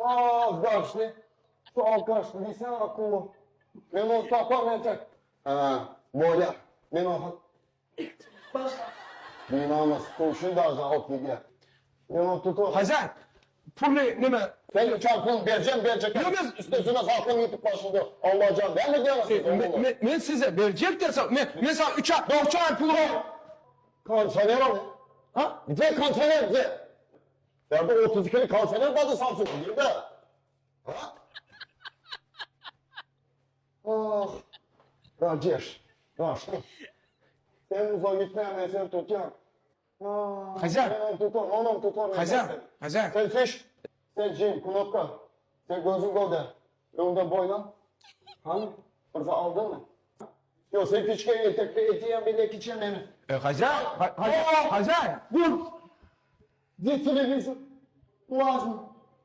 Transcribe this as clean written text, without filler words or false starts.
Ah, garşy. Şu alkaşly diýsene akylly. Men ony tapam entek. Ha, bolýar. Men ony Binamys, kurşun daže alyp gidýär. Men ony tutar. Hajan, puly neme? Sen uçan pul berjem berjek. Ýok, men- Üstesine salkym ýitip başlady. Allajan, näme diýýäňiz siz oglum? Men, men size berjek desem, men, men saňa üç aý, üç aý pul Kondisioner al. Ha? Gde kondisioner, gde? Bärde 32'lik kondisioner bardy Samsung, nirde? Ha? Ah, Rajeş, Raşly. Sen uzağa gitme, men seni tutýan. Ah, Hajan. Men onu tutar, onam tutar. men Hajan, seni. Hajan. Sen fiş, sen jim, knopka. Sen gözün golde. Öňden boýna. Hany, bir aldın mı? Yo, sen küçük etekli etiyen bile kiçen beni. E, Hajan, Ha- Hajan, Hajan. Dur. Gdzie telewizor? Lazım.